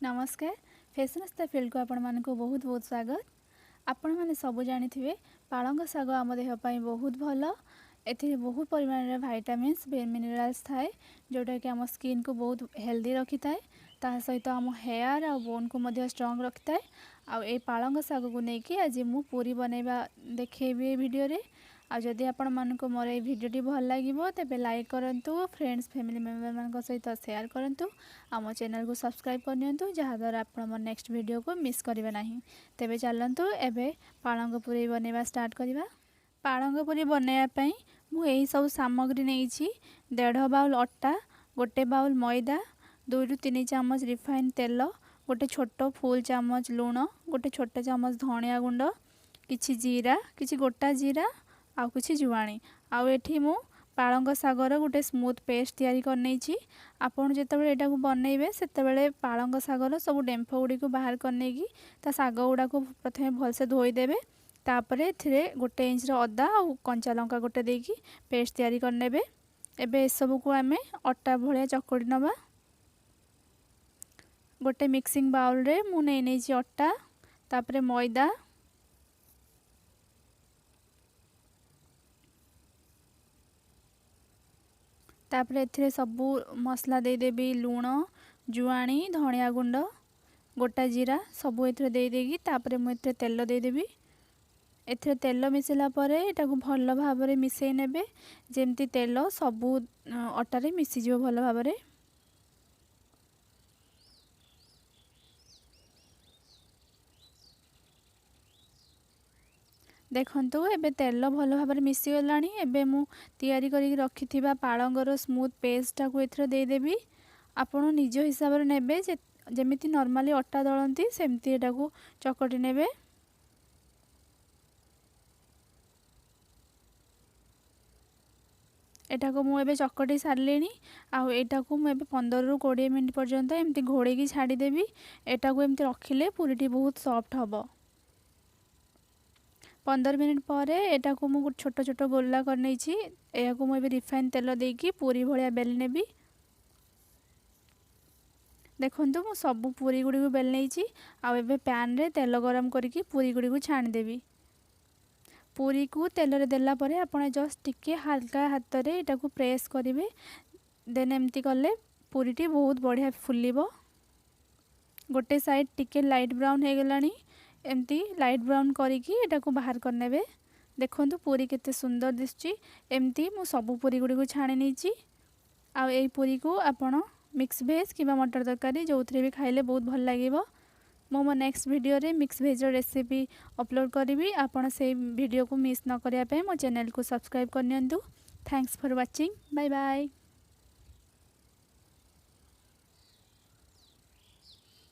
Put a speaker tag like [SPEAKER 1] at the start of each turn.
[SPEAKER 1] ନମସ୍କାର, ଫ୍ୟାସନିସ୍ତା ଫିଲ୍ଡକୁ ଆପଣମାନଙ୍କୁ ବହୁତ ବହୁତ ସ୍ୱାଗତ। ଆପଣମାନେ ସବୁ ଜାଣିଥିବେ, ପାଳଙ୍ଗ ଶାଗ ଆମ ଦେହ ପାଇଁ ବହୁତ ଭଲ। ଏଥିରେ ବହୁତ ପରିମାଣରେ ଭାଇଟାମିନ୍ସ, ମିନେରାଲ୍ସ ଥାଏ, ଯେଉଁଟାକି ଆମ ସ୍କିନ୍କୁ ବହୁତ ହେଲ୍ଦି ରଖିଥାଏ। ତା ସହିତ ଆମ ହେୟାର୍ ଆଉ ବୋନ୍କୁ ମଧ୍ୟ ଷ୍ଟ୍ରଙ୍ଗ ରଖିଥାଏ। ଆଉ ଏଇ ପାଳଙ୍ଗ ଶାଗକୁ ନେଇକି ଆଜି ମୁଁ ପୁରୀ ବନେଇବା ଦେଖେଇବି ଏ ଭିଡ଼ିଓରେ। ଆଉ ଯଦି ଆପଣମାନଙ୍କୁ ମୋର ଏଇ ଭିଡ଼ିଓଟି ଭଲ ଲାଗିବ, ତେବେ ଲାଇକ୍ କରନ୍ତୁ, ଫ୍ରେଣ୍ଡସ୍, ଫ୍ୟାମିଲି ମେମ୍ବରମାନଙ୍କ ସହିତ ସେୟାର କରନ୍ତୁ ଆଉ ମୋ ଚ୍ୟାନେଲକୁ ସବସ୍କ୍ରାଇବ୍ କରିନିଅନ୍ତୁ, ଯାହାଦ୍ୱାରା ଆପଣ ମୋ ନେକ୍ସଟ ଭିଡ଼ିଓକୁ ମିସ୍ କରିବେ ନାହିଁ। ତେବେ ଚାଲନ୍ତୁ, ଏବେ ପାଳଙ୍ଗ ପୁରୀ ବନେଇବା ଷ୍ଟାର୍ଟ କରିବା। ପାଳଙ୍ଗ ପୁରୀ ବନେଇବା ପାଇଁ ମୁଁ ଏହିସବୁ ସାମଗ୍ରୀ ନେଇଛି। 1.5 ବାଉଲ ଅଟା, 1 ବାଉଲ ମଇଦା, 2ରୁ 3 ଚାମଚ ରିଫାଇନ୍ ତେଲ, ଗୋଟେ ଛୋଟ ଫୁଲ୍ ଚାମଚ ଲୁଣ, ଗୋଟେ ଛୋଟ ଚାମଚ ଧଣିଆ ଗୁଣ୍ଡ, କିଛି ଜିରା, କିଛି ଗୋଟା ଜିରା ଆଉ କିଛି ଜୁଆଣି। ଆଉ ଏଠି ମୁଁ ପାଳଙ୍ଗ ଶାଗର ଗୋଟେ ସ୍ମୁଥ୍ ପେଷ୍ଟ ତିଆରି କରିନେଇଛି। ଆପଣ ଯେତେବେଳେ ଏଇଟାକୁ ବନେଇବେ, ସେତେବେଳେ ପାଳଙ୍ଗ ଶାଗର ସବୁ ଡେମ୍ଫ ଗୁଡ଼ିକୁ ବାହାର କରିନେଇକି ତା ଶାଗ ଗୁଡ଼ାକୁ ପ୍ରଥମେ ଭଲସେ ଧୋଇଦେବେ। ତାପରେ ଏଥିରେ 1 ଇଞ୍ଚର ଅଦା ଆଉ କଞ୍ଚା ଲଙ୍କା ଗୋଟେ ଦେଇକି ପେଷ୍ଟ ତିଆରି କରିନେବେ। ଏବେ ଏସବୁକୁ ଆମେ ଅଟା ଭଳିଆ ଚକଟି ନେବା। ଗୋଟେ ମିକ୍ସିଂ ବାଉଲରେ ମୁଁ ନେଇ ନେଇଛି ଅଟା, ତାପରେ ମଇଦା, ତାପରେ ଏଥିରେ ସବୁ ମସଲା ଦେଇଦେବି। ଲୁଣ, ଜୁଆଣି, ଧଣିଆ ଗୁଣ୍ଡ, ଗୋଟା ଜିରା ସବୁ ଏଥିରେ ଦେଇଦେଇକି ତାପରେ ମୁଁ ଏଥିରେ ତେଲ ଦେଇଦେବି। ଏଥିରେ ତେଲ ମିଶାଇଲା ପରେ ଏଟାକୁ ଭଲ ଭାବରେ ମିଶାଇ ନେବେ, ଯେମିତି ତେଲ ସବୁ ଅଟାରେ ମିଶିଯିବ ଭଲ ଭାବରେ। ଦେଖନ୍ତୁ, ଏବେ ତେଲ ଭଲ ଭାବରେ ମିଶିଗଲାଣି। ଏବେ ମୁଁ ତିଆରି କରିକି ରଖିଥିବା ପାଳଙ୍ଗର ସ୍ମୁଥ୍ ପେଷ୍ଟଟାକୁ ଏଥିରେ ଦେଇଦେବି। ଆପଣ ନିଜ ହିସାବରେ ନେବେ, ଯେମିତି ନର୍ମାଲି ଅଟା ଦଳନ୍ତି ସେମିତି ଏଟାକୁ ଚକଟି ନେବେ। ଏଟାକୁ ମୁଁ ଏବେ ଚକଟି ସାରିଲିଣି। ଆଉ ଏଇଟାକୁ ମୁଁ ଏବେ 15ରୁ 20 ମିନିଟ୍ ପର୍ଯ୍ୟନ୍ତ ଏମିତି ଘୋଡ଼େଇକି ଛାଡ଼ିଦେବି। ଏଟାକୁ ଏମିତି ରଖିଲେ ପୁରୀଟି ବହୁତ ସଫ୍ଟ ହେବ। 15 ମିନିଟ୍ ପରେ ଏଟାକୁ ମୁଁ ଛୋଟ ଛୋଟ ଗୋଲା କରିନେଇଛି। ଏହାକୁ ମୁଁ ଏବେ ରିଫାଇନ୍ ତେଲ ଦେଇକି ପୁରୀ ଭଳିଆ ବେଲି ନେବି। ଦେଖନ୍ତୁ, ମୁଁ ସବୁ ପୁରୀ ଗୁଡ଼ିକୁ ବେଲି ନେଇଛି। ଆଉ ଏବେ ପ୍ୟାନ୍ରେ ତେଲ ଗରମ କରିକି ପୁରୀ ଗୁଡ଼ିକୁ ଛାଣିଦେବି। ପୁରୀକୁ ତେଲରେ ଦେଲା ପରେ ଆପଣ ଜଷ୍ଟ ଟିକେ ହାଲକା ହାତରେ ଏଟାକୁ ପ୍ରେସ୍ କରିବେ। ଦେନ୍ ଏମିତି କଲେ ପୁରୀଟି ବହୁତ ବଢ଼ିଆ ଫୁଲିବ। ଗୋଟେ ସାଇଡ଼୍ ଟିକେ ଲାଇଟ୍ ବ୍ରାଉନ୍ ହେଇଗଲାଣି। ଏମିତି ଲାଇଟ୍ ବ୍ରାଉନ୍ କରିକି ଏଟାକୁ ବାହାର କରିନେବେ। ଦେଖନ୍ତୁ, ପୁରୀ କେତେ ସୁନ୍ଦର ଦିଶୁଛି। ଏମିତି ମୁଁ ସବୁ ପୁରୀ ଗୁଡ଼ିକୁ ଛାଣି ନେଇଛି। ଆଉ ଏଇ ପୁରୀକୁ ଆପଣ ମିକ୍ସ ଭେଜ୍ କିମ୍ବା ମଟର ତରକାରୀ ଯେଉଁଥିରେ ବି ଖାଇଲେ ବହୁତ ଭଲ ଲାଗିବ। ମୁଁ ମୋ ନେକ୍ସଟ ଭିଡ଼ିଓରେ ମିକ୍ସ ଭେଜ୍ର ରେସିପି ଅପଲୋଡ଼ କରିବି। ଆପଣ ସେଇ ଭିଡ଼ିଓକୁ ମିସ୍ ନ କରିବା ପାଇଁ ମୋ ଚ୍ୟାନେଲକୁ ସବସ୍କ୍ରାଇବ୍ କରିନିଅନ୍ତୁ। Thanks for watching, bye bye.